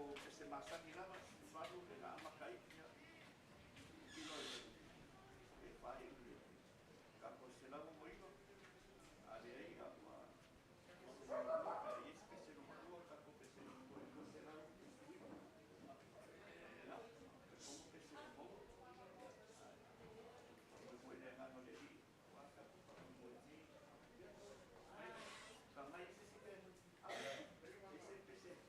Pese masani lava, 8 le na amata ai, ia, tilo i le fai i le tatou 169, a leai ua pese loma lua, pe a i ai se pese loma lua o tatou pese toe 219. Ia, talitonu pese ua maua. Ae faamoemoe i le agaga o le Alii aua le tatou faamoemoe i lenei aso. Mai se isi pe ave, ese pese.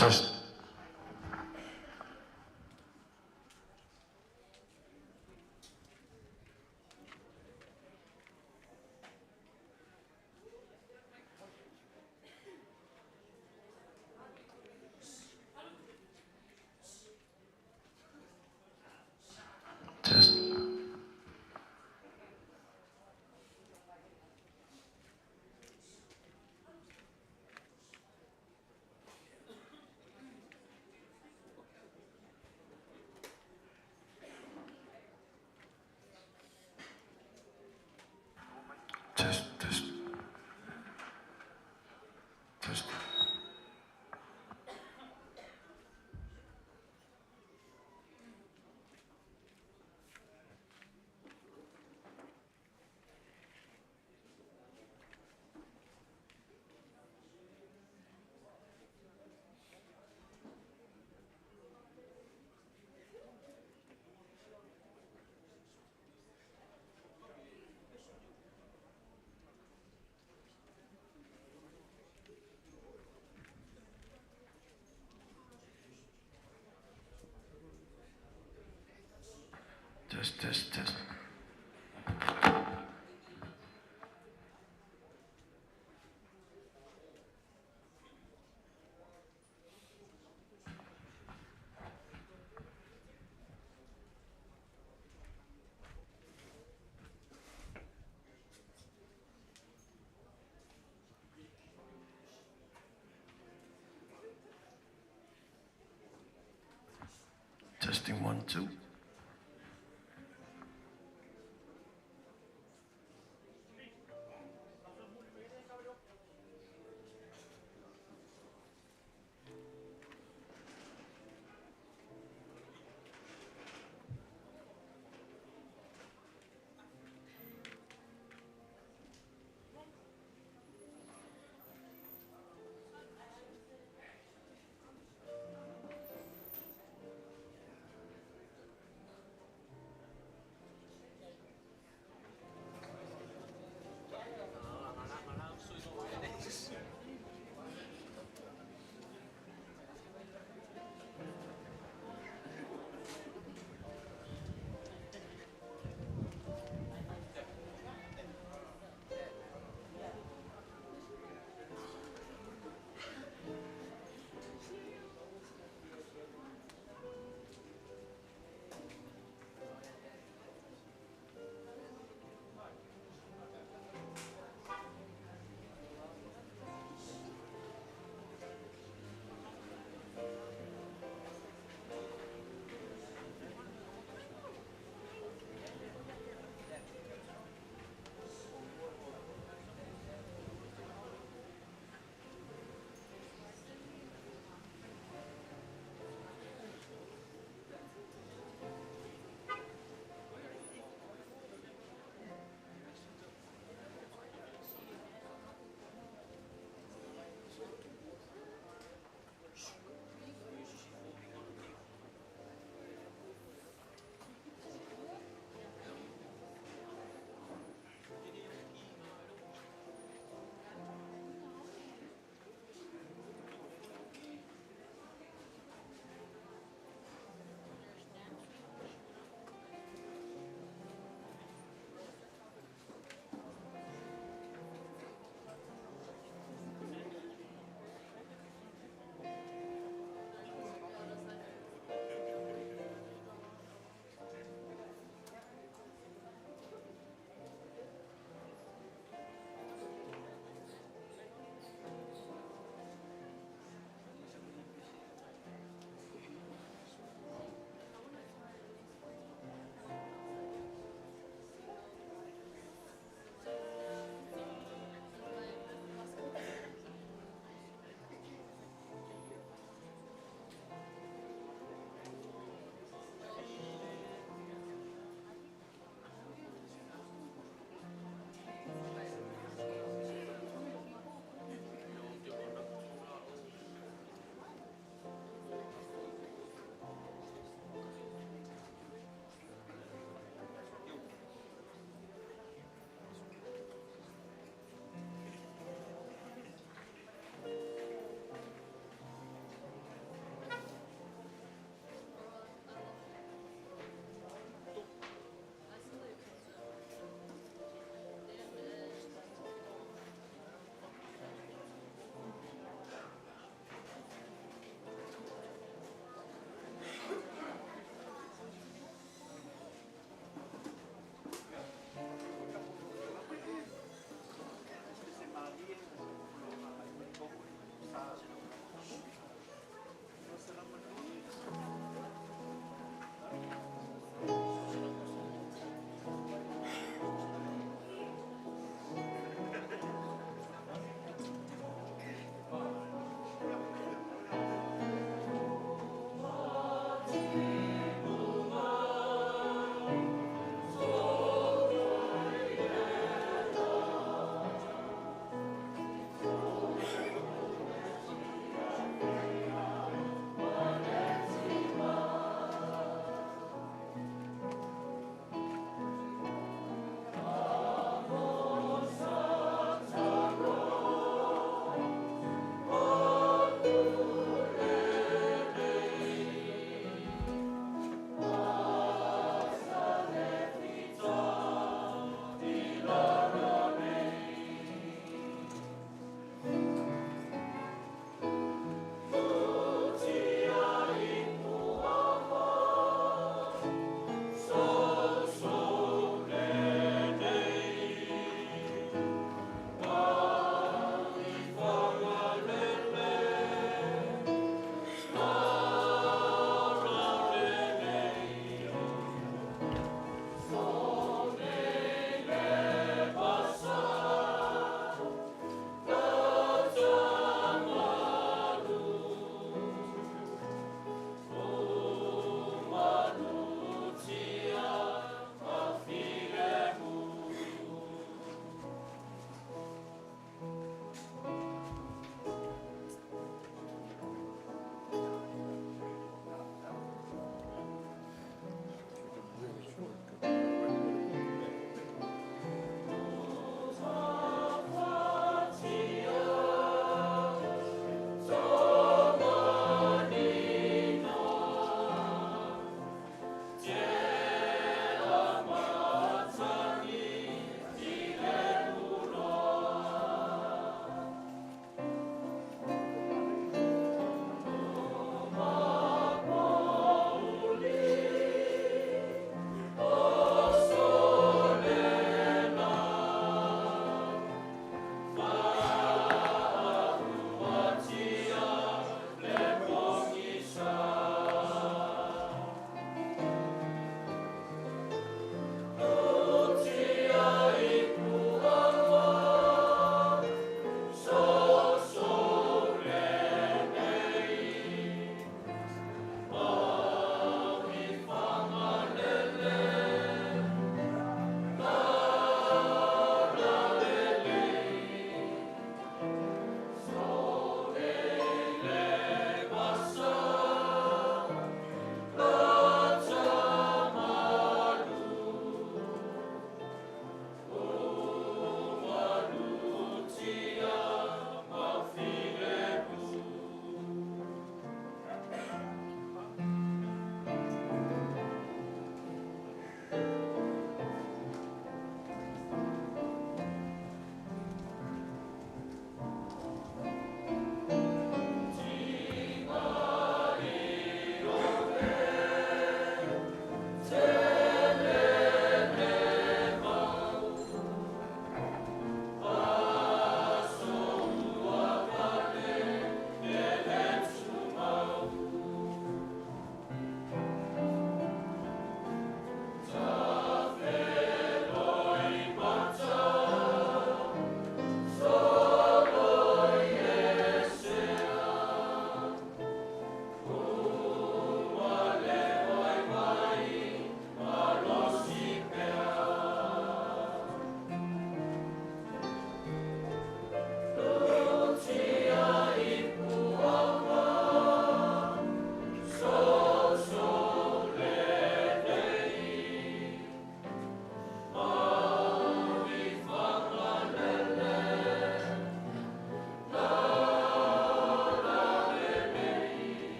Test. Test. Test, test. Test. Test, test, test. Testing 1, 2.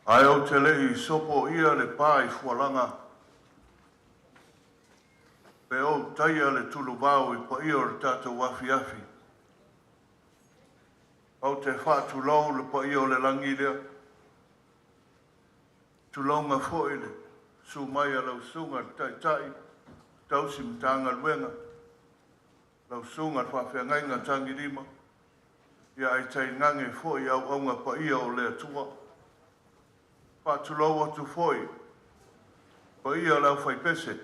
Ae ou te le i sopoia le pa i fualaga pe ou taia le tuluvao i paia o le tatou afiafi. Ou te faatulou le paia o le lagi lea. Tulouna foi le susu mai a lau susuga i le Taitai tausi Matagaluega, lau susuga i le Faafeagaiga Tagilima, ia ae tainane foi auauna paia o le Atua. Faatulou atu foi paia o le aufaipese,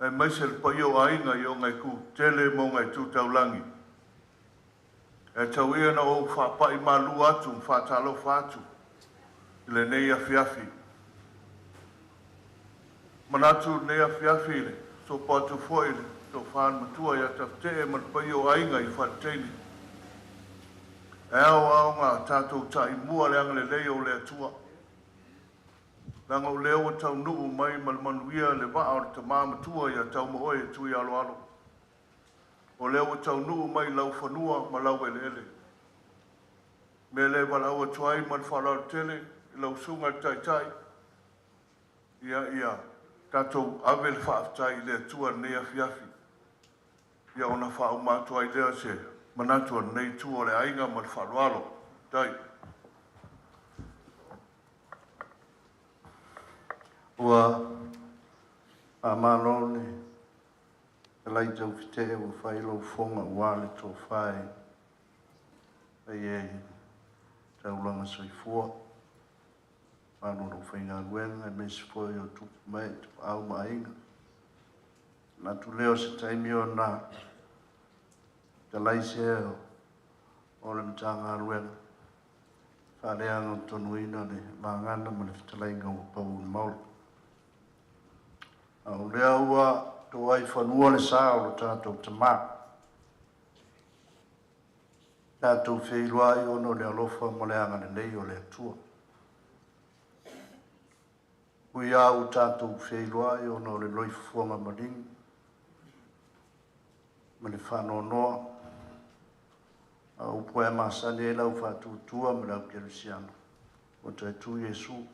aemaise le paia o aiga i ona itu tetele ma ona itu taulagi. E tau ia ina ou faapai malu atu ma faatalofa atu i lenei afiafi. Manatu i lenei afiafi i le sopo atu foi i le tofa matua ia Tafetee ma le paia o aiga i Faleteine. E ao lava ona tatou taimua le agalelei o le Atua, leaga o lea ua taunuu mai ma le manuia le vaa o le tama matua ia Taumaoe e Tuialoalo. O lea ua taunuu mai laufanua ma laueleele. Mea lea e valaau atu ai ma le faaaloalo tele i lau susuga i le Taitai, ia tatou ave le faafetai i le Atua i lenei afiafi, ia ona faauma atu ai lea o se manatu o lenei itu o le aiga ma le faaaloalo. Tai. Ua faamalo le fetalai Taufetee ua fai lou fofoga aua le tofa e fai ai taulaga soifua, malu o lau faigaluega aemaise foi o tupu ma ee, tapaau ma aiga. Manatu lea o se taimi ona fetalai se o le Matagaluega faaleaga tonuina le magana ma le fetalaiga ua pau i le maula. A o lea ua toai fanua le sa o lo tatou tama. Tatou feiloai ona o le alofa ma le agalelei o le Atua. Ui au tatou feiloai ona o le loifofoga maligi ma le faanoanoa. A upu e masani ai lau faatuatua ma le au kerisiano, ua toe tu Iesu.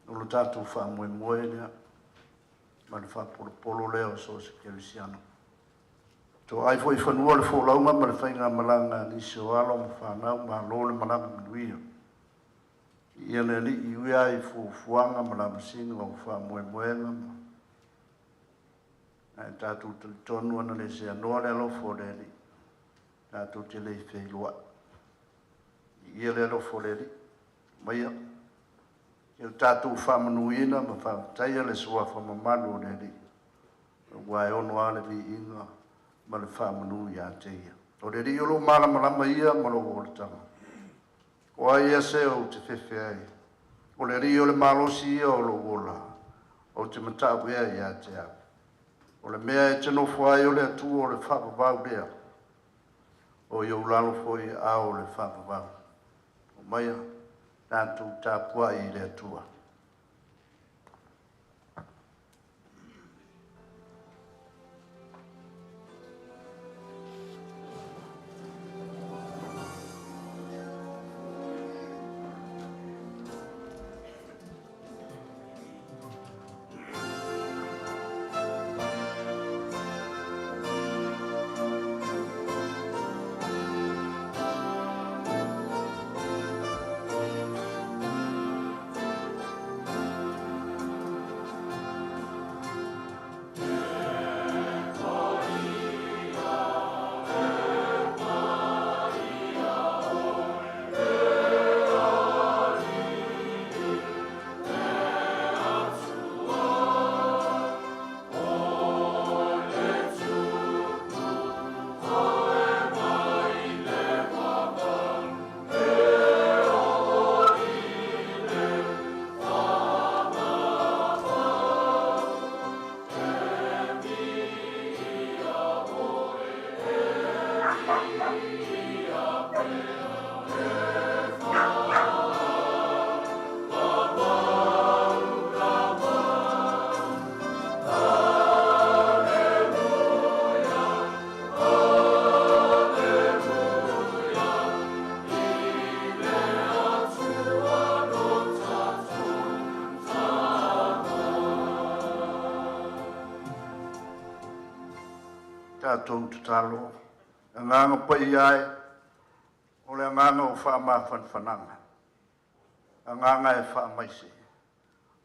O lo tatou faamoemoe lea ma le faapolopolo lea o so o se kerisiano. Toai foi fanua le folauga ma le faigamalaga a nisi o alo ma fanau, malo le malaga manuia. Ia le Alii ui ai fuafuaga ma lamasina o faamoemoega ma ae tatou talitonu ana le seanoa le alofa o le Alii, tatou te le feiloai. Ia le alofa o le Alii, maia ia o tatou faamanuina ma faafetaia le suafa mamalu o le Alii, ua e ono lava le viiga ma le faamanu ia te ia. O le Alii o lou malamalama ia ma lou olataga. O ai ia se ou te fefe ai. O le Alii o le malosi ia o lou ola, ou te matau ea ia te au. O le mea e te nofo ai o le Atua o le faavavau lea. O i ou lalo foi ao o le faavavau. O maia tatou tapuai i le Atua. Tatou tatalo, agaga paia e, o le agaga o faamafanafanaga, agaga e faamaise,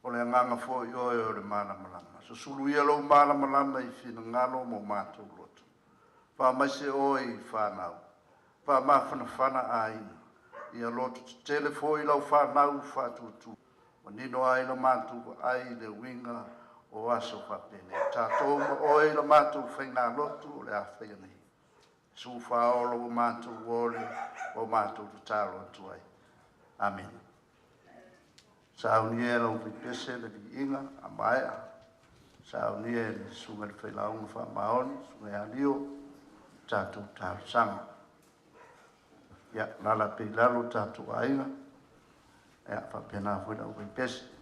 o le agaga foi oe o le malamalama. Susulu ia lou malamalama i finagalo mo matou loto. Faamaise oe i fanau, faamafanafana aiga, ia loto tetele foi lau fanau faatuatua. Manino ai la matou vaai i le uiga o aso faapenei. Tatou ma oe i la matou faigalotu o le a faia nei. Iesu faaola ua matou ole, ua matou tatalo atu ai. Amene. Saunia e lau paipese le viiga a maea. Saunia e le susuga i le failauga faamaoni, susuga ia Lio, tatou talosaga. Ia, lala pea i lalo tatou aiga, ia faapena foi le aufaipese.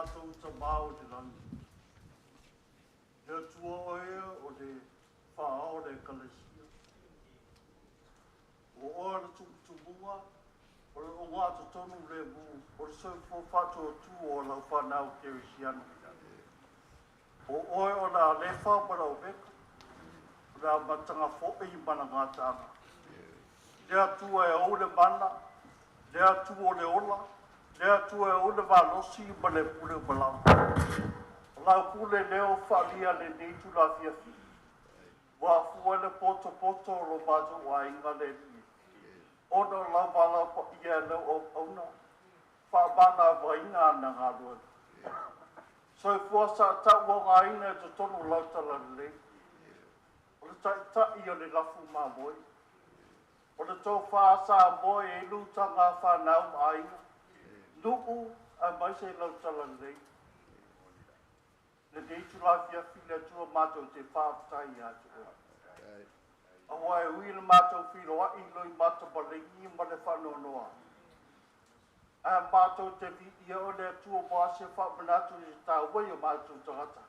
Matou Tamā o le lagi, le Atua oe o le faaao o le Ekalesia. Ua oe le tumutumuga o le ogatotonu lemu o le soifua faatuatua o lau fanau kerisiano. O oe o le Alefa ma le Omeka, o le amataga foi ma le gataaga. Le Atua e ou le mana, le Atua o le ola, le Atua e ou le malosi ma le pule uma lava. O lau pule lea ua faaalia lenei itula afiafi, ua afua ai le potopoto o lo matou aiga le Alii, ona o lau valaau paia e lau auauna faamagavaina ana galuega. Soifua sa tauogaina i totonu o lau talalelei, o le taitai o le lafu mamoe, o le tofa Samoa e i lutaga fanau ma aiga, nuu aemaise lau talalelei. Lenei itula afiafi le Atua matou te faafetai ia te oe. Aua e ui le matou filoai i loimata palegi ma le faanoanoa, ae matou te viia o le Atua mo ase faamanatu i se taua i o matou tagata.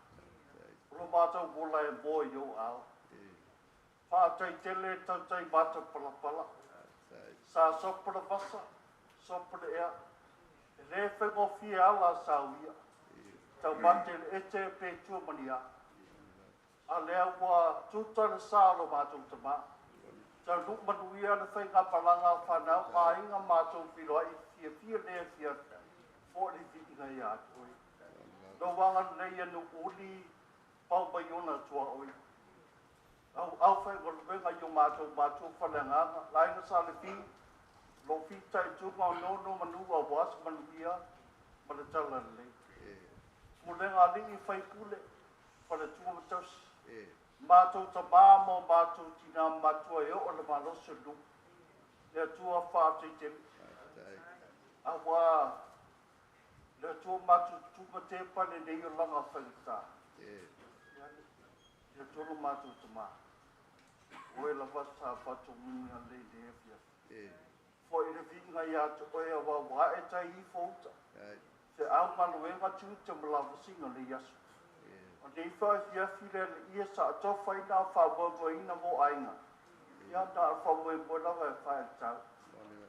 O lo matou ola e moe i ou aao. Faafetai tele tautai mata palapala. Sa sopo le vasa, sopo le ea. E le faigofie ala sauia. Taumate le ete pe tua mania. A lea ua tuta le sa o lo matou tamā. Taunuu manuia le faigamalaga a fanau ma aiga matou filoai fiafia le afiafi foi le viiga ia te oe. Lou agalelei e Nuuuli pau mai ona tuaoi. Au au faigaluega i o matou matua faleagaga, laina sa le fi, lo fitaituga o nono manu aua se manuia ma le talalelei. Pulega a alii faipule, faletua ma tausi. Matou tamā ma o matou tinā matua e oo le malosi o le nuu. Le Atua faafaafetai tele. Aua le Atua matou tupa tepa lenei o laga faigata. Le Atua lo matou tamā. Oe lava sa faatonuina lelei i le afiafi. Foi le viiga ia te oe aua ua ae tai ifo uta. Feau galuega tiute ma lavasiga o lenei aso. O lenei foi afiafi le Alii e saatofaina faamoemoeina mo aiga. Ia na o le faamoemoe lava e faetau.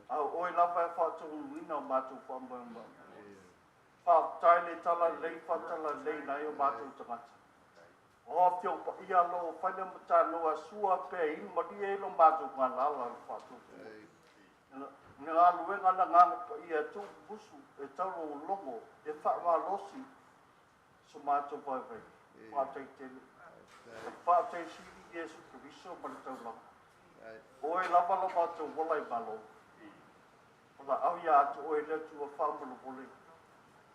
A o oe lava e faatonuina o matou faamoemoe. Faafetai le talalelei faatalalelei nai o matou tagata. O afioga paia lo faile matanoa sua pe inu malie i lo matou galala le faatuatua. Nga galuega na agaga paia e tuubusu e taulogologo e faamalosi so matou vaivai. Faafetai tele. Faafetai sili Iesu Keriso ma le taulaga. Oe lava lo matou ola i Malo. O laau ia te oe le Atua faamolemole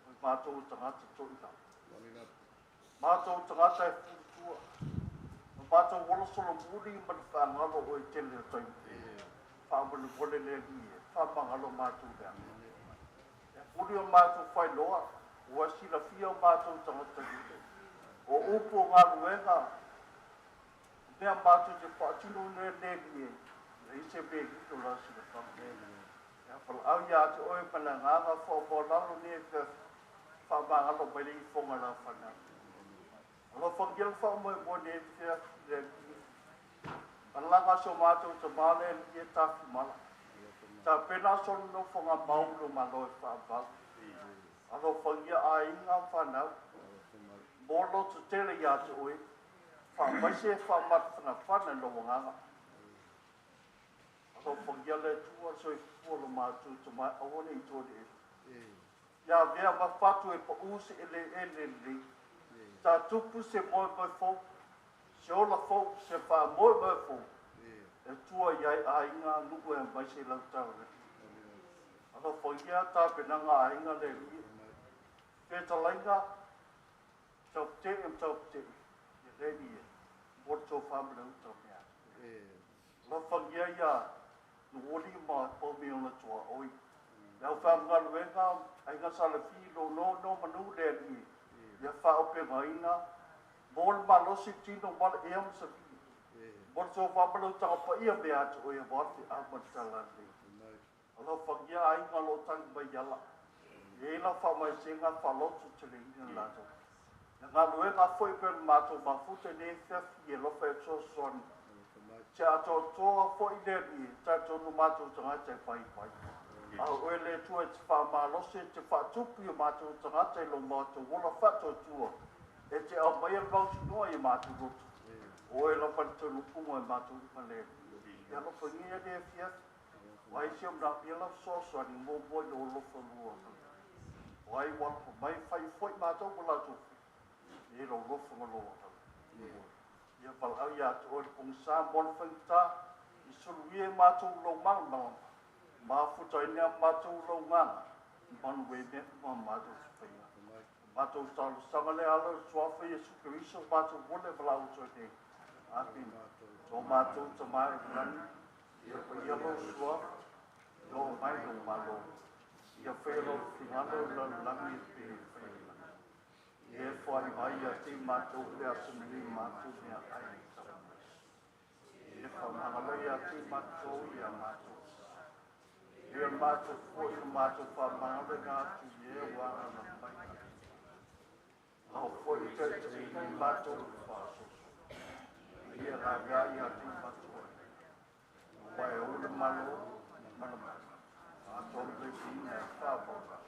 o matou tagata toilalo. Matou tagata e fuafuatua. O matou ola solomuli ma le faagalo o e tele o taimi. Faamolemole le Alii e faamagalo matou leaga. E puli o matou failoa, ua silafia o matou tagata lile. O upu o galuega, mea matou te faatino ne le Alii e, leai se mea lilo la silafaga. Ia valaau ia te oe ma le agaga faamoalalo nei faamagalo mai le ifoga la fanau. Alofagia le faamoemoe nei feafi le Alii. Alaga so matou tamā le Alii e tafimala. Tapena sona nofoga mau lo malo e faavavau. Alofagia aiga ma fanau. Mo loto tele ia te oe. Faamaise e faamafanafana i lou agaga. Alofagia le Atua soifua lo matou tamā aua ne i toe le ele. Ia avea ma fatu e pau se eleele lelei. Ta tupu se moemoe fou, se ola fou, se faamoemoe fou. E tua i ai aiga nuu e aemaise lau talalelei. Alofagia tapenaga a aiga le Alii. Fetalaiga, tauputee ma tauputee, ia le Alii e, mo le tofa ma le uta o mea. Alofagia ia Nuuoli ma paumea ona tuaoi. Le au faamagaluega, aiga Salafi, lo nono manu le Alii, ia faaopegaina, mo le malosi tino ma le ea ma savili. Mo le tofa ma le utaga paia mea atu oe aua le feau ma le talalelei. Alofagia aiga o lo o tagi mai ala. E i ai lau faamaisega faalototeleina i latou. Le galuega foi e pei ona matou mafuta i lenei afiafi i alofa e fesoasoani. Se atoatoa foi le Alii, e talitonu matou tagata e vaivai. A o oe le Atua e te faamalosi e te faatupu i o matou tagata i lo matou ola faatuatua, e te aumaia le mautinoa i o matou loto. O oe lava le taunuuga o matou uma le Alii. Ia alofagia lenei afiafi. O ai se o manaomia lau fesoasoani muamua i lou alofa lua. O ai ua alofa mai fai foi matou ma latou e lou alofa ma lou agalelei. Ia valaau ia te oe le pogisa mo le faigata, i suluia i matou lou malamalama, mafuta ai nea matou lou gaga, manu e mea uma matou te faia. Matou talosaga le ala o le suafa Iesu Keriso matou vole valaau atu ai nei. Amene. To matou Tama i le lagi, ia paia lou suafa, ia oo mai lou Malo, ia faia lou finagalo i le lalolagi e pei ona fai i le lagi. Ia e foai mai ia te i matou le aso nei matou mea ai i tau mai. Ia faamagalo ia te i matou ia matou sa. Ia matou foi o matou faamagaloina atu i e ua agaga mai ia te Ao foi i taitaiina i matou i le faasoso. Ia gaga ia te i matou ai. Aua e ou le Malo ma le mana, atoa ma le viiga e faavavau.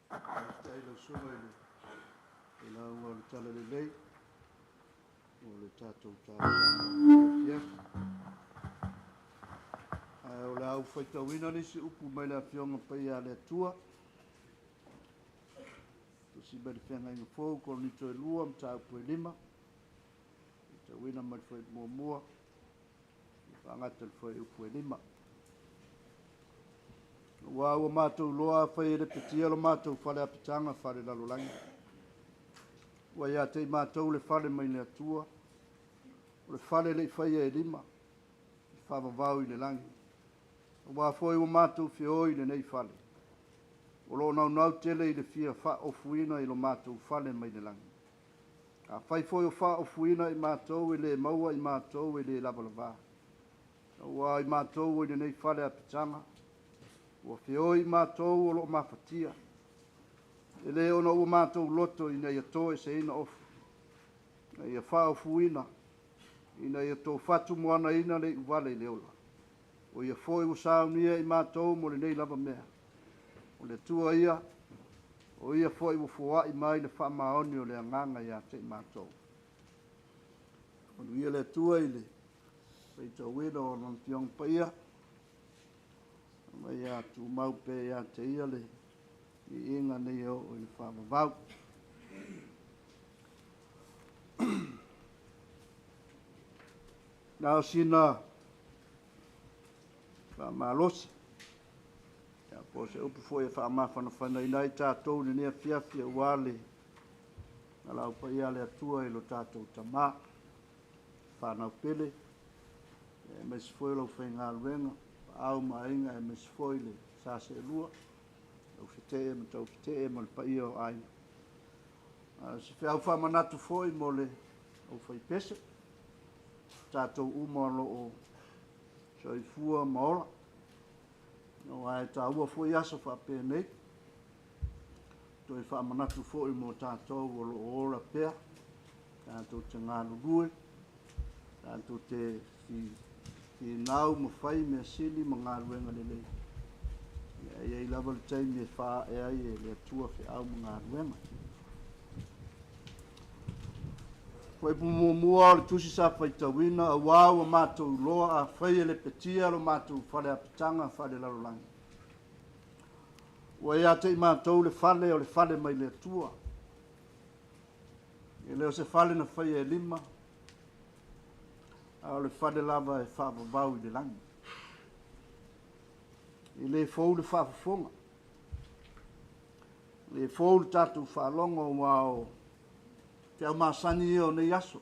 Faafetai lau Susuga i le lauga o le Talalelei mo le tatou talosaga afiafi. Ae o le a ou faitauina nisi upu mai le Afioga Paia a le Atua. Tusi mai le Feagaiga Fou, Korinito e 2, mataupu e 5. Faitauina mai le fuaiupu muamua, faagata le fuaiupu e 5. Aua ua matou iloa afai e lepetia lo matou fale apitaga faalelalolagi, ua ia te i matou le fale mai le Atua, o le fale e le i faia e lima, e faavavau i le lagi. Aua foi ua matou feoi i lenei fale, o lo o naunau tele i le fia faaofuina i lo matou fale mai le lagi. Afai foi o faaofuina i matou e le maua i matou e le lavalava, aua i matou o i lenei fale apitaga, ua feoi i matou o lo o mafatia, e le ona ua matou loto ina ia toeseina ofu, ina ia faaofuina, ina ia tofatu moanaina le iuvale i le ola. O ia foi ua saunia i matou mo lenei lava mea. O le Atua ia, o ia foi ua foai mai le faamaoni o le agaga ia te i matou. Manuia le Atua i le faitauina o Lana Afioga Paia, ma ia tumau pea ia te ia le viiga nei e oo i le faavavau. Na o sina faamalosi, ia, po o se upu foi e faamafanafanaina ai tatou i lenei afiafi aua le valaau paia a le Atua i lo tatou Tama, fanau pele, aemaise foi o le aufaigaluega, paau ma aiga, aemaise foi le sa seelua, taufetee ma taufetee ma le paia o aiga. A o se feau faamanatu foi mo le aufaipese, tatou uma o lo o soifua ma ola, aua e taua foi aso faapenei, toe faamanatu foi mo tatou o lo o ola pea, tatou te galulue, tatou te finau ma fai mea sili ma galuega lelei. E i ai lava le taimi e faaee ai e le Atua feau ma galuega. Fuaiupu muamua o le tusi sa faitauina, aua ua matou iloa afai e lepetia lo matou fale apitaga faalelalolagi, ua ia te i matou le fale o le fale mai le Atua. E le o se fale na faia e lima, a o le fale lava e faavavau i le lagi. E le fou le faafofoga, e le fou le tatou faalogo, aua o feau masani ia o nei aso.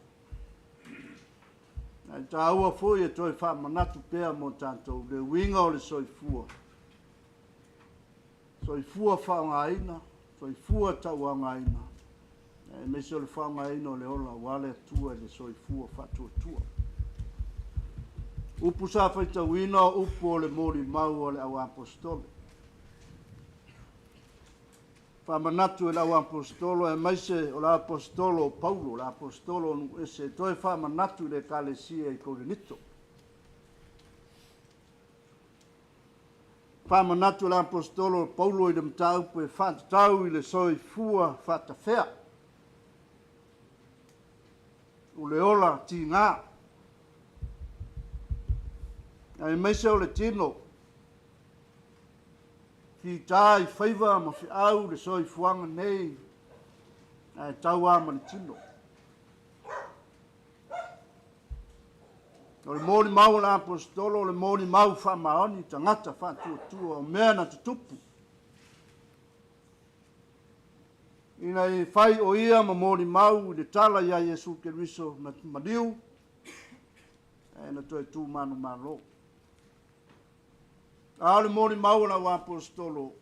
Ae taua foi e toe faamanatu pea mo tatou le uiga o le soifua. Soifua faaaogaina, soifua tauaogaina, aemaise o le faaaogaina o le ola aua le Atua i le soifua faatuatua. Upu sa faitauina o upu o le molimau a le au aposetolo. Faamanatu e le au aposetolo aemaise o le aposetolo o Paulo, le aposetolo o nuu ese, e toe faamanatu i le Ekalesia i Korinito. Faamanatu e le aposetolo o Paulo i le mataupu e faatatau i le soifua faatafea, o le ola tiga, aemaise o le tino, fita i faiva ma feau le soifuaga nei ae tau lava ma le tino. O le molimau a le aposetolo, o le molimau faamaoni, tagata faatuatua, o mea na tutupu. Ina ia fai o ia ma molimau i le tala ia Iesu Keriso na maliu, ae na toe tu manumalo. A o le molimau a lau aposetolo,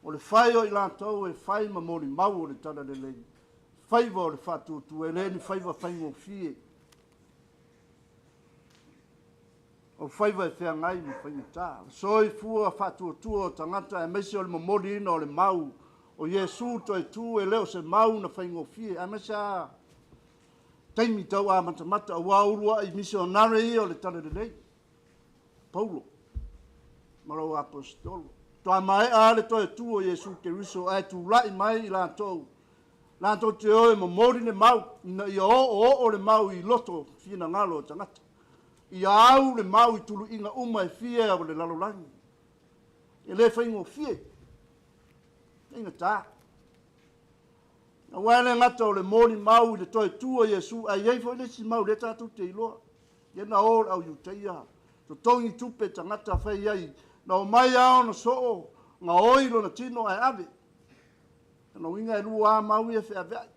o le fai o i latou e fai ma molimau o le Talalelei, faiva o le faatuatua, e le ni faiva faigofie. O faiva e feagai ma faigata. O le soifua faatuatua o tagata aemaise o le momoliina o le mau o Iesu toe tu, e le o se mau na faigofie, aemaise lava taimi tau amatamata, aua o uluai misionare ia o le Talalelei. Paulo ma lou aposetolo. Toa maea lava le toe tu o Iesu Keriso ae tulai mai i latou, latou te o e momoli le mau ina ia oooo le mau i loto finagalo o tagata. Ia au le mau i tuluiga uma e fia o le lalolagi. E le faigofie. Faigata. Aua e le gata o le molimau i le toe tu o Iesu, ae i ai foi le isi mau lea tatou te iloa. Ia na o le au Iutaia, totogi tupe tagata fai ai, na omai lava ona soo, gaoi lona tino ae ave. Lona uiga e lua lava mau ia e feaveai.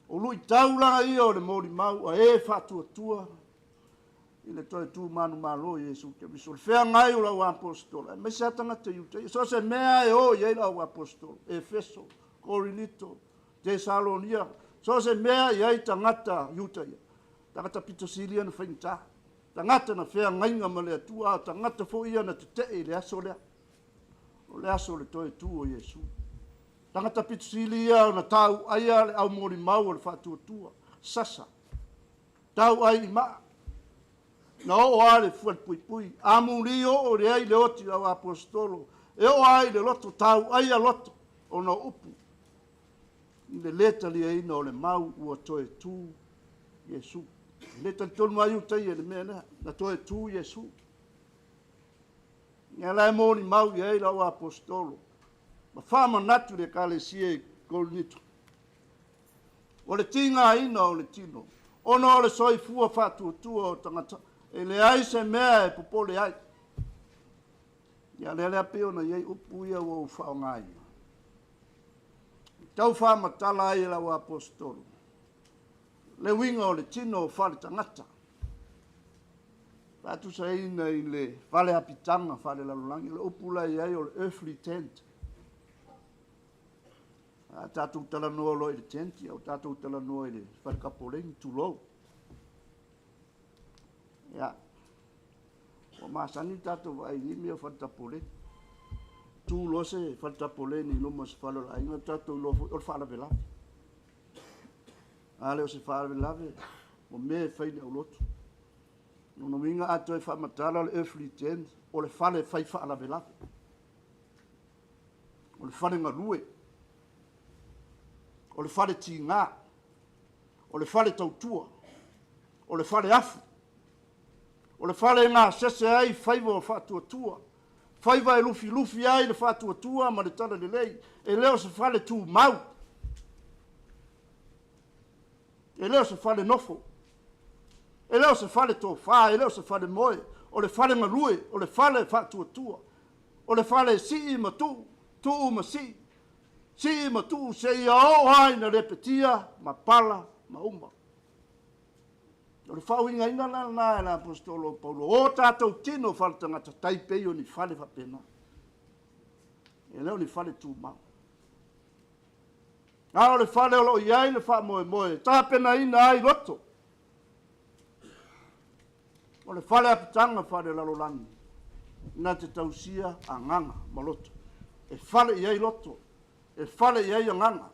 O luitau la ia o le molimau a e faatuatua i le toe tu manumalo o Iesu Keriso. O le feagai o lau aposetolo, aemaise lava tagata Iutaia, so o se mea e o i ai lau aposetolo, Efeso, Korinito, Tesalonia, so o se mea e i ai tagata Iutaia, tagata pito sili ia na faigata, tagata na feagaiga ma le Atua, a o tagata foi ia na tetee i le aso lea, o le aso o le toe tu o Iesu. Tagata pito sili ia na tauaia le aumolimau o le faatuatua, sasa, tauai i maa, na oo lava i le fualepuipui, amuli oo i ai le oti o au aposetolo, e oo lava i le loto, tauaia loto ona o upu, i le lē taliaina o le mau ua toe tu Iesu. E le talitonu lava Iutaia i le mea lea, na toe tu Iesu. Ia la e molimau i ai lau aposetolo, ma faamanatu i le Ekalesia i Korinito. O le tigaina o le tino, ona o le soifua faatuatua o tagata, e leai se mea e popole ai. Ia lea lea pei ona i ai upu ia ua ou faaaogaina. E tau faamatala ai e lau aposetolo le uiga o le tino faaletagata, faatusaina i le fale apitaga faalelalolagi. O le upu la e i ai o le earthly tent. A tatou talanoa loa i le tent, ia ua tatou talanoa i le fale tapoleni, tulou. Ia, ua masani le tatou vaai i nei mea o fale tapoleni. Tu loa se fale tapoleni i luma o se fale o le aiga, tatou iloa foi o le faalavelave. A le o se faalavelave, o mea e fai i le aulotu. Lona uiga a toe faamatala le earthly tent, o le fale fai faalavelave. O le fale galue, o le fale tiga, o le fale tautua, o le fale afu, o le fale e gasese ai faiva o faatuatua, faiva e lufilufi ai le faatuatua ma le talalelei, e le o se fale tumau, e le o se fale nofo, e le o se fale tofa, e le o se fale moe, o le fale galue, o le fale faatuatua, o le fale sii ma tuu, tuu ma sii, sii ma tuu seia oo lava ina lepetia ma pala ma uma. O le faauigaina la lena e le Aposetolo o Paulo, o tatou tino faletagata tai pei o ni fale faapena. E le o ni fale tumau. A o le fale o lo o i ai le faamoemoe e tapenaina ai loto. O le fale apitaga faalelalolagi na te tausia agaga ma loto. E fale i ai loto, e fale i ai agaga.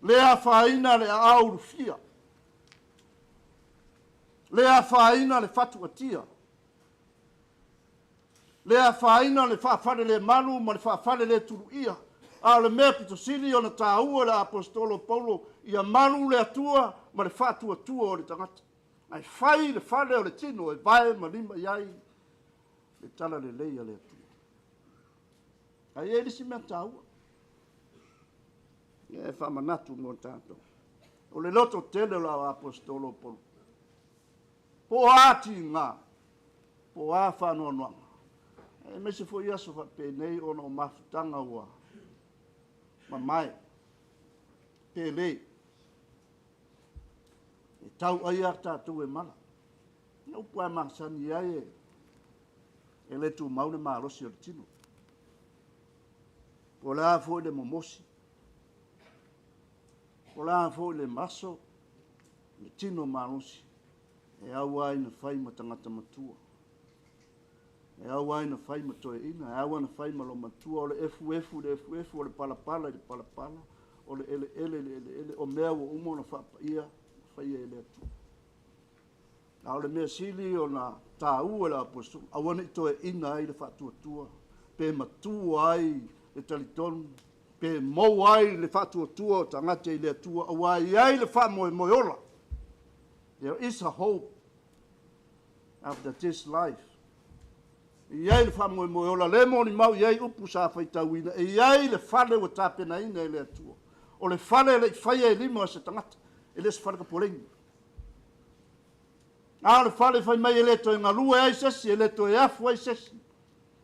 Le afaina le aao ulufia, le afaina le fatuatia, le afaina le faafalelemalu ma le faafaleletuluia, a o le mea pito sili ona taua i le Aposetolo o Paulo, ia malu le Atua ma le faatuatua o le tagata. Ae fai le fale o le tino e vae ma lima i ai le talalelei a le Atua. Ae i ai le isi mea taua e faamanatu mo tatou. O le loto tele o le Aposetolo o Paulo. Po o a tiga, po o a faanoanoaga, aemaise foi aso faapenei ona o mafutaga ua mamae, pe le, e tau ai a tatou e mala. O upu lava e masani ai e le tumau le malosi o le tino. Po o le a foi le momosi, po o le a foi le maso, le tino malosi, e au lava ina fai ma tagata matua. E au lava ina fai ma toeaina, e au lava ina fai ma loomatua, o le efuefu i le efuefu, o le palapala i le palapala, o le eleele i le eleele, o mea ua uma ona faapaia, faia e le Atua. A o le mea sili ona taua i le Aposetolo, aua ne i toeaina ai le faatuatua, pe matua ai le talitonu, pe maua ai le faatuatua o tagata i le Atua, aua e i ai le faamoemoe ola. There is a hope after this life. E i ai le faamoemoe ola, le molimau i ai upu sa faitauina, e i ai le fale ua tapenaina e le Atua. O le fale e le i faia e lima o se tagata, e le o se fale kapoleni. A o le fale fai mai e le toe galue ai se isi, e le toe afu ai se isi,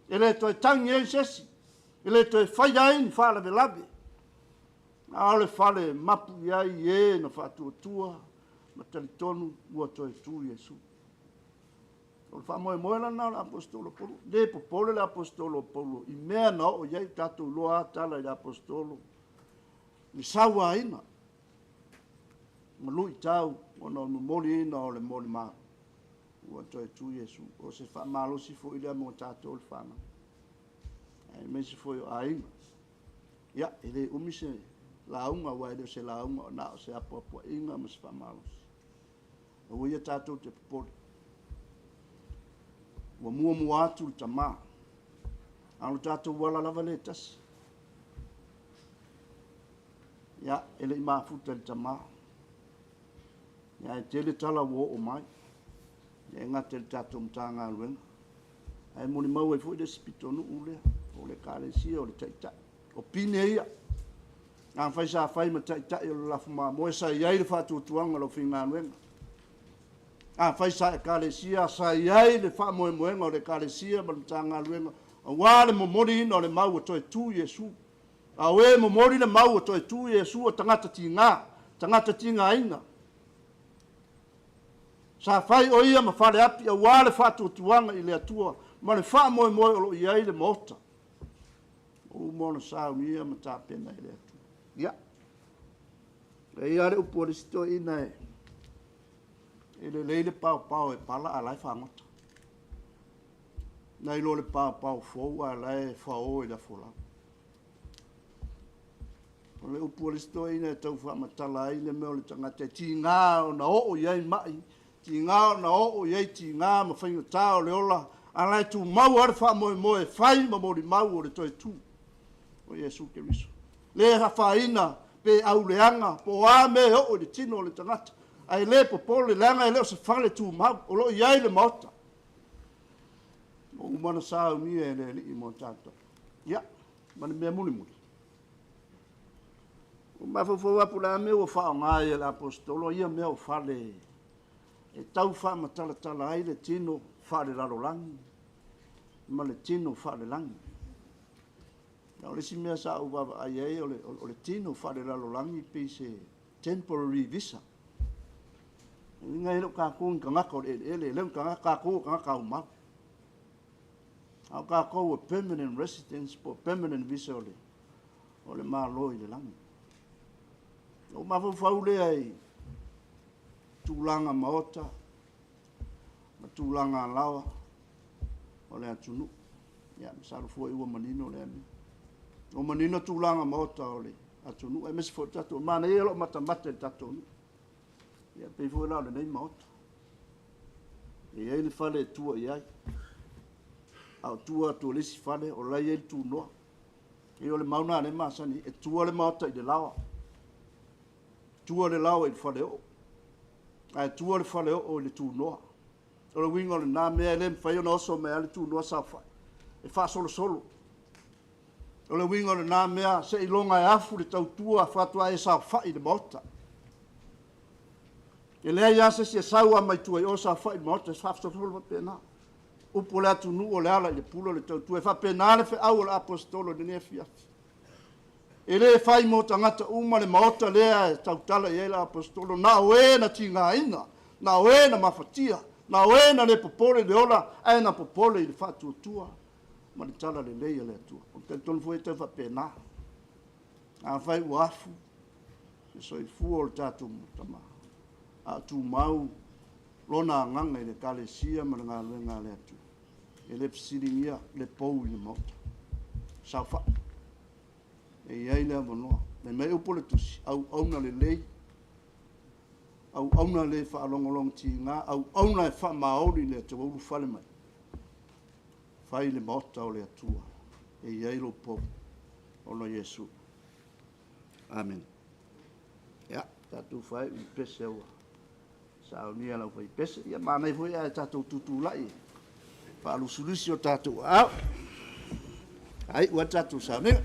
e le toe tagi ai se isi, e le toe faia ai ni faalavelave. A o le fale e mapu i ai e na faatuatua ma talitonu ua toe tu Iesu. O le faamoemoe lena o le Aposetolo o Paulo. Le popole le Aposetolo o Paulo i mea na oo i ai, tatou iloa lava tala i le Aposetolo, i sauaina ma luitau ona o le momoliina o le molimau ua toe tu Iesu. O se faamalosi foi lea mo tatou le fanau, aemaise foi o aiga. Ia, e le umi se lauga, aua e le o se lauga, na o se apoapoaiga ma se faamalosi. Aua ia tatou te popole. Ua muamua atu le tamā, a o le tatou ala lava le tasi. Ia, e le i mafuta i le tamā. Ia, e tele tala ua oo mai. Ia, e gata i le tatou Matagaluega. Ae molimau ai foi le isi pitonuu lea, o le Ekalesia, o le Taitai. O pine ia. Afai sa fai ma taitai o le lafo mamoe, sa i ai le faatuatuaga o le aufaigaluega. Afai sa Ekalesia, sa i ai le faamoemoega o le Ekalesia ma le Matagaluega, aua le momoliina o le mau ua toe tu Iesu. A o e momoli le mau ua toe tu Iesu o tagata tiga, tagata tigaina. Sa fai o ia ma faleapi aua le faatuatuaga i le Atua ma le faamoemoe o lo o i ai le Maota. Ua uma ona saunia ma tapena e le Atua. Ia, e i ai le upu a le isi toeaina e lelei le paopao e pala a la e fagota. Nai lo le paopao fou a la e fao i le afolau. O le upu a le isi toeaina e tau faamatala ai le mea o le tagata e tiga ona oo i ai mai, tiga ona oo i ai tiga ma faigata o le ola, a la e tumau lava le faamoemoe e fai ma molimau o le toe tu o Iesu Keriso. Le afaina pe auleaga po o a mea e oo i le tino o le tagata, ae le popole leaga e le o se fale tumau, o lo o i ai le Maota. Ua uma ona saunia e le Alii mo tatou. Ia, ma le mea mulimuli. Ua mafaufau lava po o le a mea ua faaaoga ai e le Aposetolo ia mea o fale e tau faamatalatala ai le tino faalelalolagi ma le tino faalelagi. O le isi mea sa ou vaavaai ai o le tino faalelalolagi pei se temporary visa. Uiga e le o kākou ni tagata o le eleele, e le o ni tagata, kākou o tagata aumau. A o kākou o permanent residence po o permanent visa o le, o le Malo i le lagi. O mafaufau lea i tulaga maota ma tulaga alaoa o le atunuu. Ia, masalo foi ua manino lea mea. Ua manino tulaga maota o le atunuu, aemaise foi o le tatou, manaia lou matamata i le tatou nuu. Ia, pei foi la o lenei maota. E i ai le fale e tua i ai, a o tua atu o le isi fale, o la e i ai le tunoa. E o le mau lena a lea e masani, e tua le maota i le laoa. Tua le laoa i le faleoo, ae tua le faleoo i le tunoa. O le uiga o lena mea e le mafai ona oso mai lava le tunoa saofai, e faasolosolo. O le uiga o lena mea, seiloga e afu le tautua faatoa e saofai i le maota. E leai lava se isi e sau lava mai tua i o saofai i le maota, e faasolosolo faapena. Upu o le atunuu o le ala i le pule o le tautua. E faapena le feau a le Aposetolo i lenei afiafi. E le fai mo tagata uma le maota lea e tautala i ai le Aposetolo, na o e na tigaina, na o e na mafatia, na o e na le popole i le ola, ae na popole i le faatuatua ma le talalelei a le Atua. Ou te talitonu foi e tau faapena. Afai ua afu le soifua o le tatou tama, a o tumau lona agaga i le Ekalesia ma le galuega a le Atua, e le fesiligia le pou i le maota. Saofai. E i ai le avanoa. Fai mai upu o le Tusi, auauna lelei, auauna le faalogologotiga, auauna e faamaoni i le Atua ua ulufale mai. Fai le maota o le Atua e i ai lou pou, ona o Iesu. Amene. Ia, tatou faaiu i pese ua saunia e le aufaipese. Ia, manaia foi ae tatou tutulai e faalusilusi o tatou aao. Faaiu ai le tatou sauniga.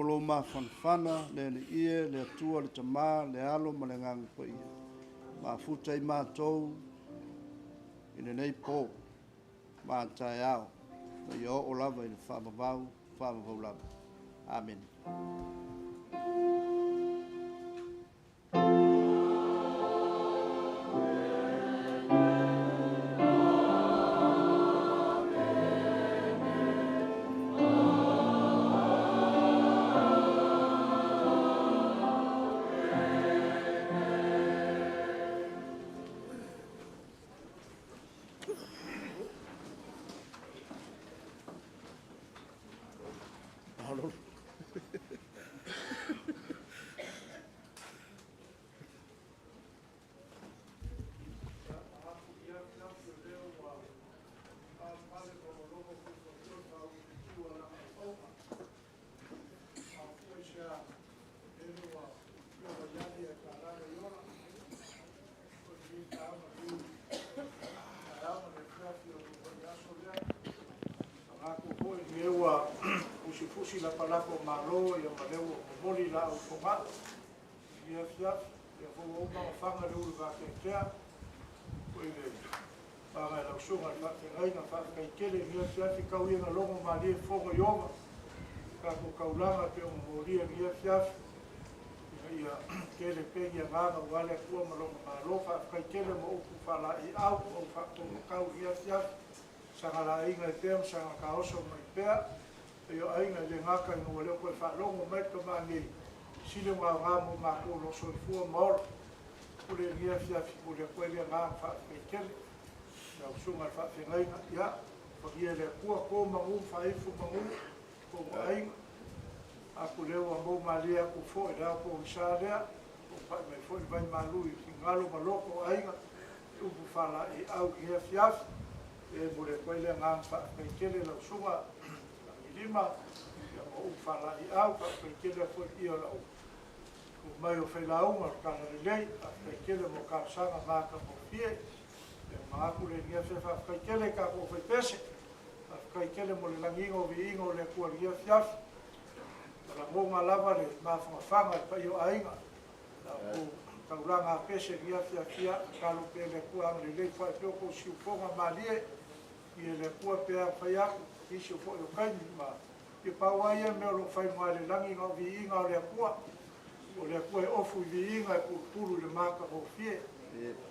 lou mafanafana le Alii e, le Atua, le Tama, le Alo ma le Agaga Paia. Mafuta i matou i lenei po ma taeao, ma ia oo lava i le faavavau, faavavau lava. Amene. Ua fusifusi lapalapa o malo ia ma lea ua momoli laau i fogaa i afiafi ia foi ua uma ona faga le ulu vateatea foi le faga e lau susuga i le faafeagaiga. Faafetai tele i lenei afiafi, tau ia ina logo malie fofoga i ova tatou taulaga pei ona molia i lenei afiafi ina ia tele pea ni agaga aua le Atua ma lona Malo. Faafetai tele mo upu faalaeiau ma upu faataumatau i lenei afiafi, saga laeiga ai pea ma saga taoso mai pea. E o aiga e le gata ina ua le o toe faalogo mai le tama nei, sili ona aoga mo matou o lo o soifua ma ola. Pule i lenei afiafi, momoli atu ai le agaga faafetai tele i lau susuga i le faafeagaiga. Ia, fagia e le Atua to manu ma faaifo manu i outou ma aiga. Aku lea ua mou malie atu foi i le ao pogisa lea, ua pai mai foi le vaimalu i finagalo ma loto o aiga i upu faalaeiau i lenei afiafi. E momoli atu ai le agaga faafetai tele i lau susuga Lagilima ia ma upu faalaeiau. Faafetai tele foi i le paia o lau mai o failauga o le Talalelei, faafetai tele mo talosaga matagofie. Ia manatu le lenei afiafi, faafetai tele i tatou faipese, faafetai tele mo le lagiina o viiga o le Atua i lenei afiafi. Ua lagona lava le mafanafana i le paia o aiga, la outou taulaga apese i lenei afiafi. Ia tatalo pea le Atua agalelei foai pea outou siufofoga malie i le Atua pe a fai atu nisi o foi o taimi ma ia pau lava ia mea o lo o fai i luga o le lagi na o viiga o le Atua. O le Atua e ofu i viiga e pulupulu i le matagofie.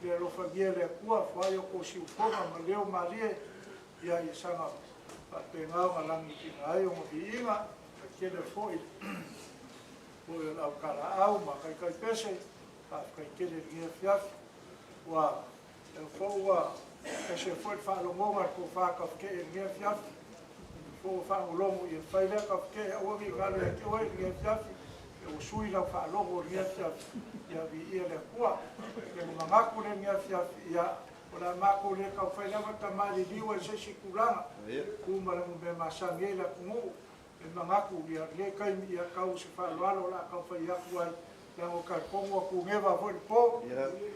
Le alofagia e le Atua foai outou siufofoga ma leo malie ia ia saga faapena ona lagitina ai ona viiga. Faafetai tele foi o le aukalaau ma taitaipese, faafetai tele i lenei afiafi. Ua lea foi ua ese foi le faalogoga i le tofa tafetee i lenei afiafi. Foi ua faalogologo ia fai lea tafetee aua ne i galo ia te oe i lenei afiafi, ua sui lau faalogo i lenei afiafi, ia viia le Atua. E manatu le lenei afiafi, ia o le a matou le taufai lava tamaliliu ai se isi tulaga, tu ma le mea masani ai le atunuu. E manatu ia lenei taimi ia tau se faaaloalo o le a taufai atu ai, leaga o talitonu ua tuneva foi le po,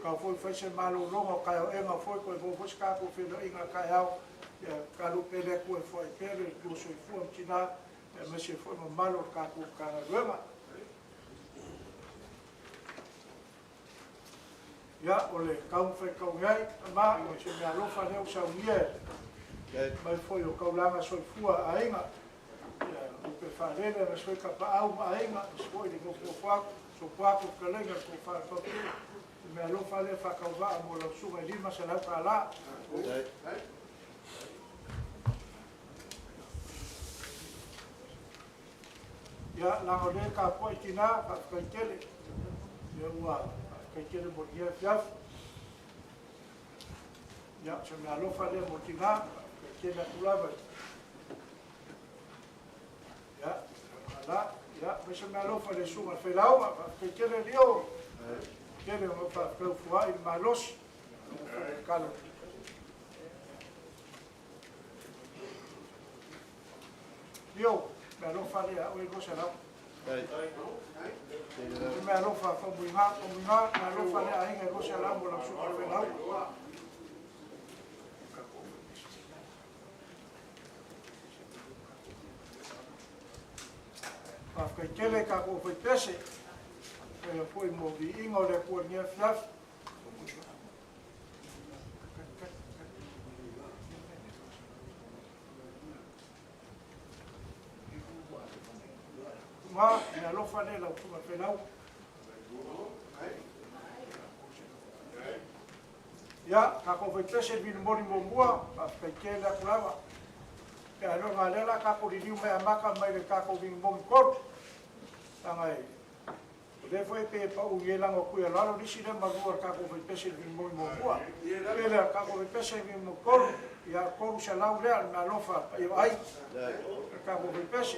tau foi fai se malologa o taeaoega foi, toe maua foi se tatou feiloaiga taeao. Ia tatalo pea le Atua e foai pea le lua soifua ma tina, aemaise foi mamalu o le tatou Matagaluega. Ia, o le taumafai tau ai, tama, o se mea alofa lea ua saunia mai foi o taulaga soifua aiga. Ia, upe faalele, aemaise foi tapaau ma aiga, aemaise foi le nofonofo atu, sopo atu fetalaiga le tofa i le paupule. Se mea alofa lea faatauvaa mo lau susuga i $500. Ia, leaga o lea e tapuai tina, faafetai tele. Ia ua faafetai tele mo lenei afiafi. Ia, o se mea alofa lea mo tina, faafetai tele atu lava. Ia, ala, ia, mai se mea alofa le susuga i le failauga, faafetai tele Lio. Tele o faafetai fuai i le malosi. Kalo. Lio, mea alofa lea, oe 200. Se mea alofa famuiga, famuiga, mea alofa lea aiga 200 mo lau susuga i le failauga. Faafetai. Faafetai tele i tatou faipese, faapea foi mo viiga o le Atua i lenei afiafi. Ma le alofa lea lau susuga Felau. Ia, tatou faipese le vinimoli muamua, faafetai tele atu lava. Pe a iloa lea la tatou liliu mai amata mai le tatou vinimoli tolu. Leaga o lea foi e pei e pau i ai lago atu i lalo nisi lea malua o tatou faipese i le vinimoli muamua. Pe lea tatou faipese i le vinimoli tolu, ia 300 lea le mealofa paia o ai. Le tatou faipese.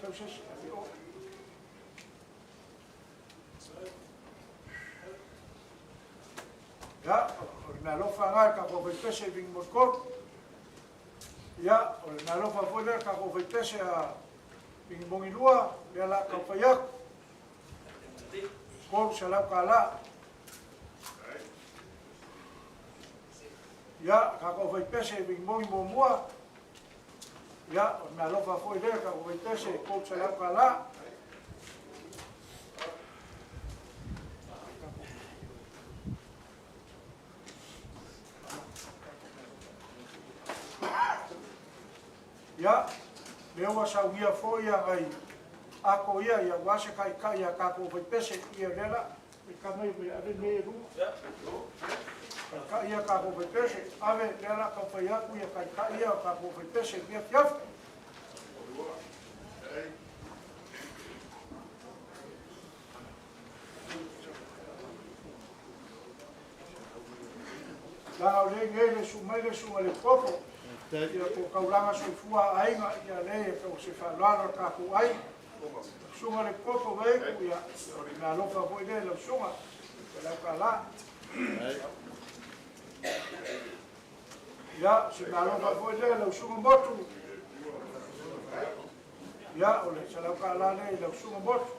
Sau se ave o. Ia, o le mealofa lena i le tatou faipese i vinimoli tolu. Ia, o le mealofa foi lea i le tatou faipese a vinimoli lua, lea la tau fai atu. $300. Ia, tatou faipese i vinimoli muamua. Ia, o le mealofa foi lea i le tatou faipese $300. Ia, lea ua saunia foi agai ako ia ia ua se kai a tatou faipese ia lea la i ka mai mai ave nei e luma. Kai ia tatou faipese, ave lea la tau fai atu ia kai ia tatou faipese ia fiafi. Langa o le ngei le su mai le su le popo. Ia ko kaulanga soifua aiga ia le e tau se faaaloalo tatou ai. Suga le popo veiku ia o le mealofa foi lea lau suga. Lau kala. Ia se mealofa foi lea lau suga motu. Ia o le salau kala lea i lau suga motu.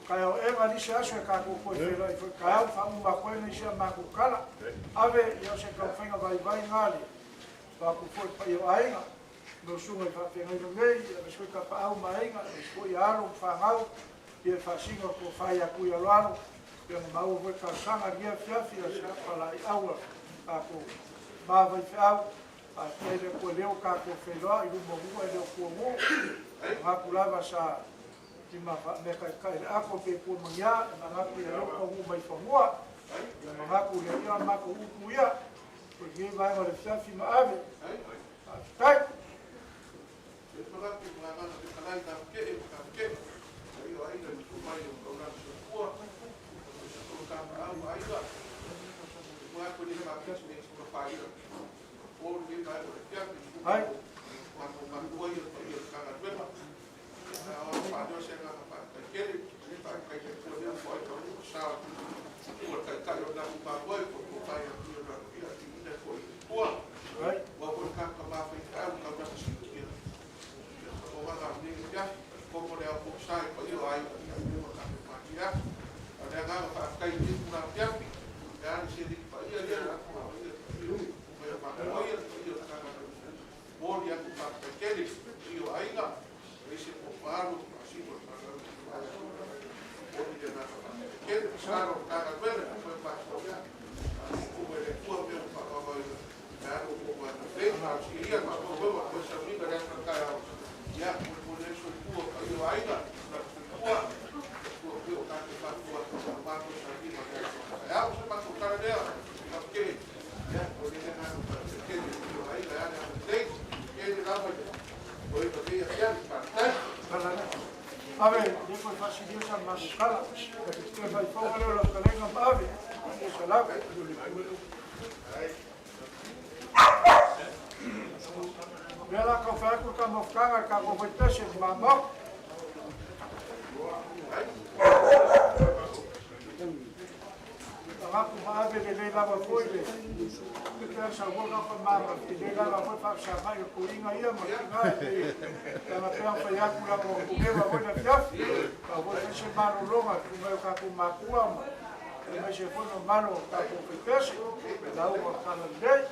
Kai o eva ni se aso e ka ko koe whela i kai au wha koe ni se ma ko kala. Ave i o se kau whainga vai vai ngāle. Wha ku foi pa i o ainga. No sunga i wha no nei, a me sui ka pa au ma ainga, me sui alo wha ngau, i e whasinga ko whai a kui alo alo. Ia ma mau foi ka sanga lia fiafi a sa pala i aua. Ka ko ma vai whiau. A te le koe leo ka ko wheloa i luma hua e leo kua ngō. Ngā kulava sa ma me kai kai le ako pe pu mangia ma ngaku ia loko hu mai fangua ia ma ngaku ia ia ma ko upu ia ko ye vai ma le fiafi ma ave tai e malaki ma ngana te kalai ka ke e ka ke ai o ai le tu mai o na sua o ka au ai ga ma ko ni ma ke ni ko pa ia o ni mai o le fiafi ai ma ko ma ko ia ia ka ga ma o pa do se ga pa ka ke ni pa ka ke ko ni ko ko sa ko ka ka o na pa ko ko ko pa ia ia na ia ti ni ko ko ai wa ko ka ka ma fa ka ka ka si ia o wa ga ni ia ko ko le ko sa ko ia ai ia ko ka pa ia o le ga pa ka i ku na pia ya ni se di pa ia ia ko ia ko pa ko ia ia ka ka mo ia ku pa ka ke ni ia ai ga ese o paro así por o ni na ka ke sa ro ka ka vere ko pa ko ia ko le ku me pa pa ya ko ko ma fe ma si ia ma ko ko ko sa mi ga ka ka ya ko ko le so ku ka ia ai ga ku ku ku ka ka pa ku ma ko sa mi ma ka ya o se pa ko ka le ka ke ya ko le na ke ni ai ga ya le ke ni la ma ko ko ke ya pa ta Ave, le koe fasilia sa makukala. Ka te te whai whonga leo lau kalenga ma ave. E sa lau. Lea la kau whai aku ka mawhkanga ka ko whai pese ni mamau. Ngaku ma ave le le lava foi le. Te pea sa waka pa mama. Te le lava foi wha sa mai o kuinga ia ma kinga e. Tana pea whai aku la mo kukewa foi na fiafi. Ka foi se malologa tu mai o kākou makua ma. Aemaise foi le mamalu o tatou faipese, lauga o le Tala Lelei.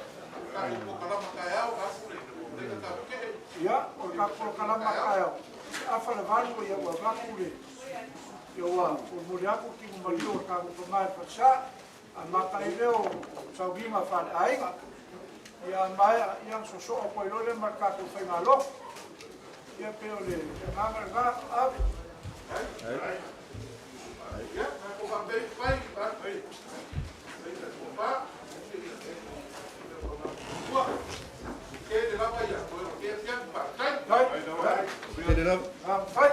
Ia, o le tatou polokalama a taeao, e 7:30 ua avatu le, ia ua momoli atu le tino maliu o le tatou tama i le falesa, amata ai lea o sauniga faaleaiga. Ia a maea, ia ona soosoo atu ai loa lea ma le tatou faigalotu. Ia pei o le agaga lena, Ave. Fai.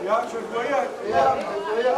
Ia, soifua ia. Ia, ia.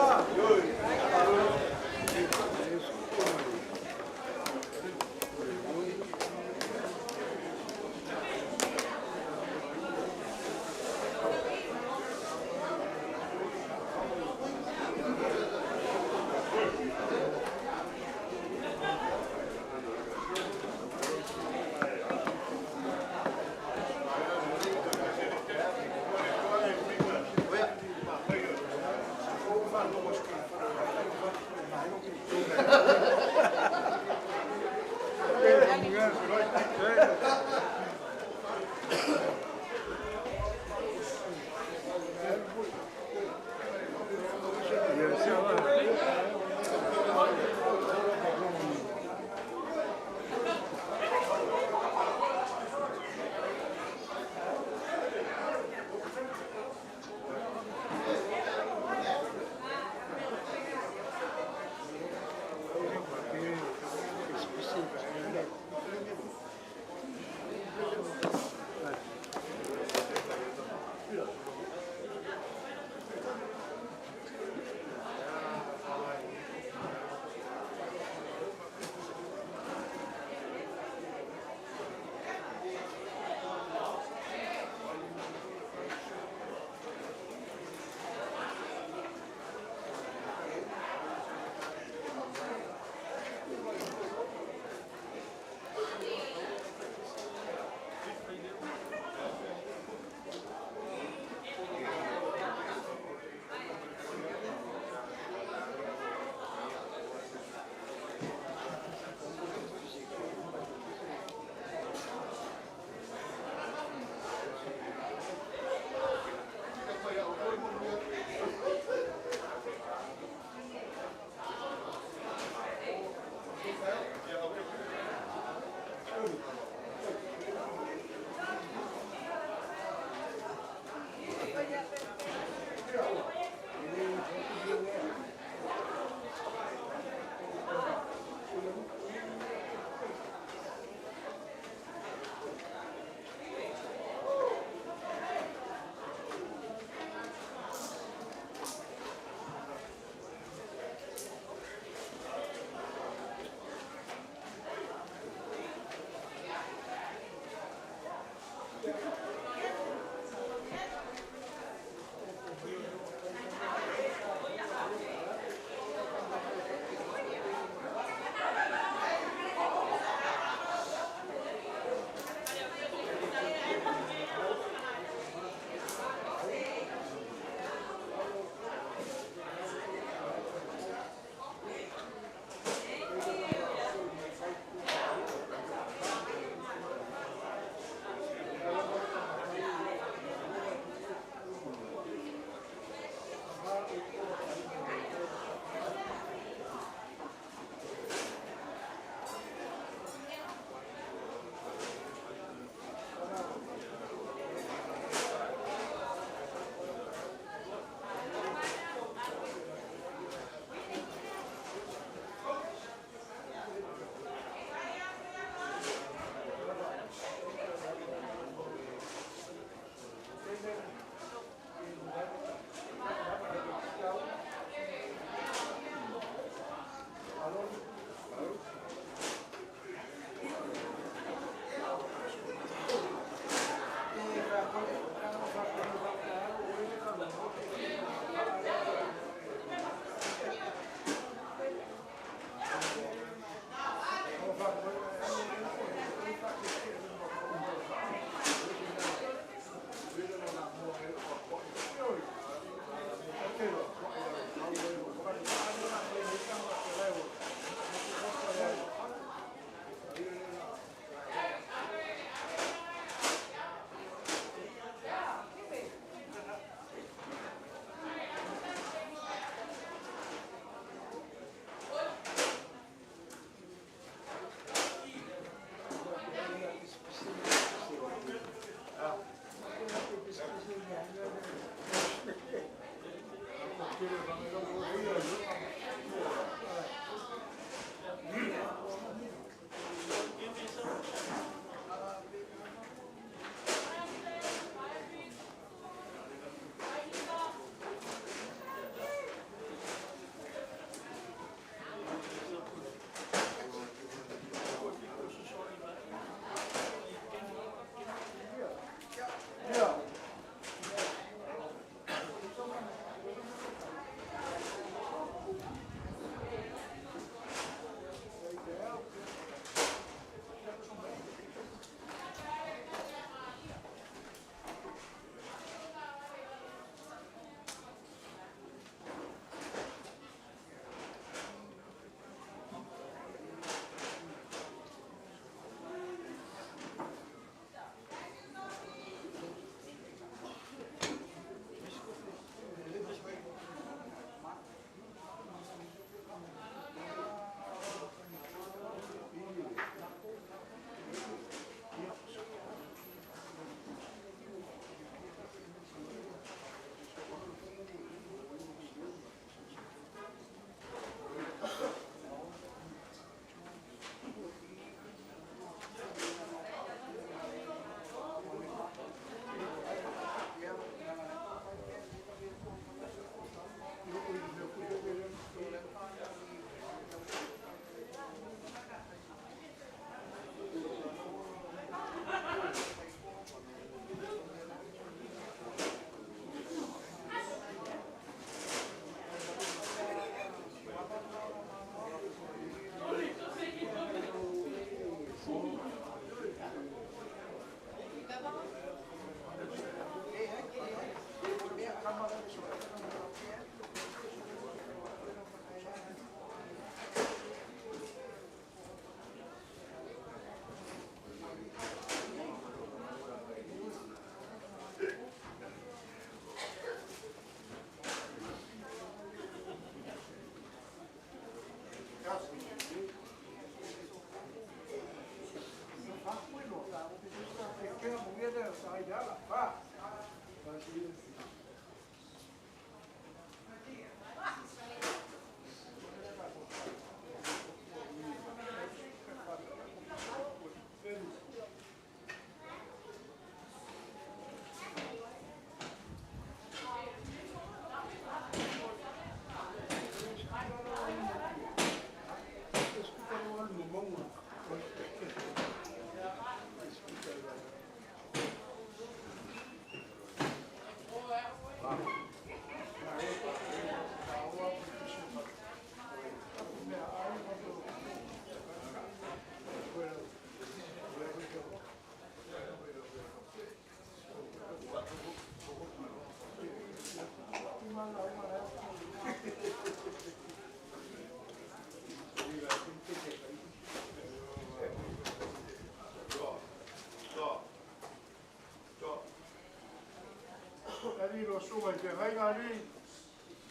susuga i feagaiga alii,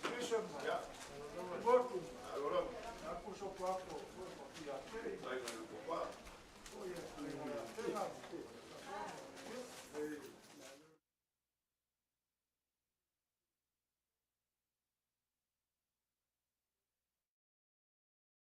Bishop ma